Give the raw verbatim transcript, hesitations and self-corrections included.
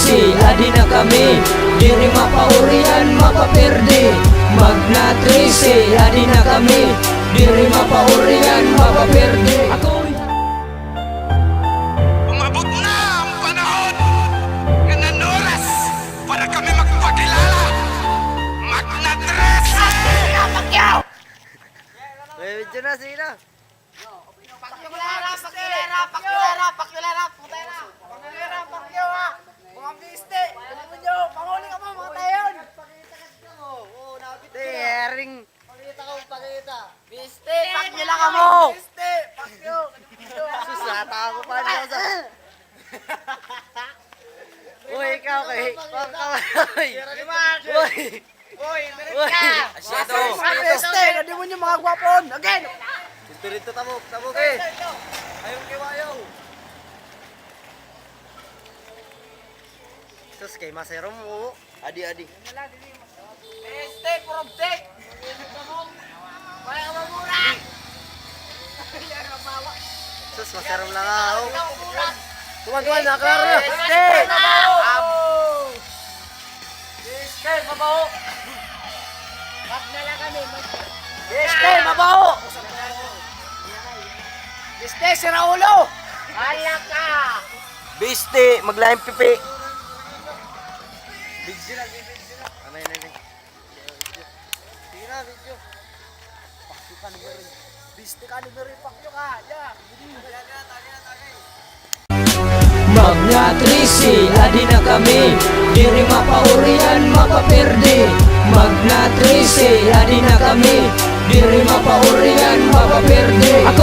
Adi na kami, diri mapaurian, mapaperde. Magna trese, adi na kami, diri mapaurian, mapaperde. Ako. Umabot na ang panahon nga nanoras para kami magpakilala. Magna trese! May video na, sige na. Pakyo na, pakyo na, pakyo na, pakyo na, pakyo na. Pakyo na, pakyo, ha. Mga piste, ano mo nyo? Panguli ka mo, mga tayon. Daring. Pakita ko, pakita. Piste, pakyo na kamo. Piste, pakyo. Sus, natawa ko pa niya sa. Uy, ikaw kay, ikaw kay. Uy. Uy, meron ka. Asya to. Mga peste, nga demonyo, mga gwapon. Again. Dito, dito, tabok, tabok, eh. Ayaw, kiwayaw. Sus, kay masero mo. Adi, adi. Peste, purobtek. Wala ka mamura. Sus, masero lang ako. Tuwan, tuwan, naklaro na. Peste. Abo. Piste, mabaho. Magdala kami, mag- Piste, mabaho. Piste, sira ulo. Hala ka. Piste, maglain pipi. Video lang, video lang. Amay na, amay. Sige na, video. Pakyo ka ni Mary. Piste ka ni Mary, pakyo ka. Yeah. Magna trese, adi na kami, diri mapaurian, mapaperde. Magna trese, adi na kami, diri mapaurian, mapaperde. Ako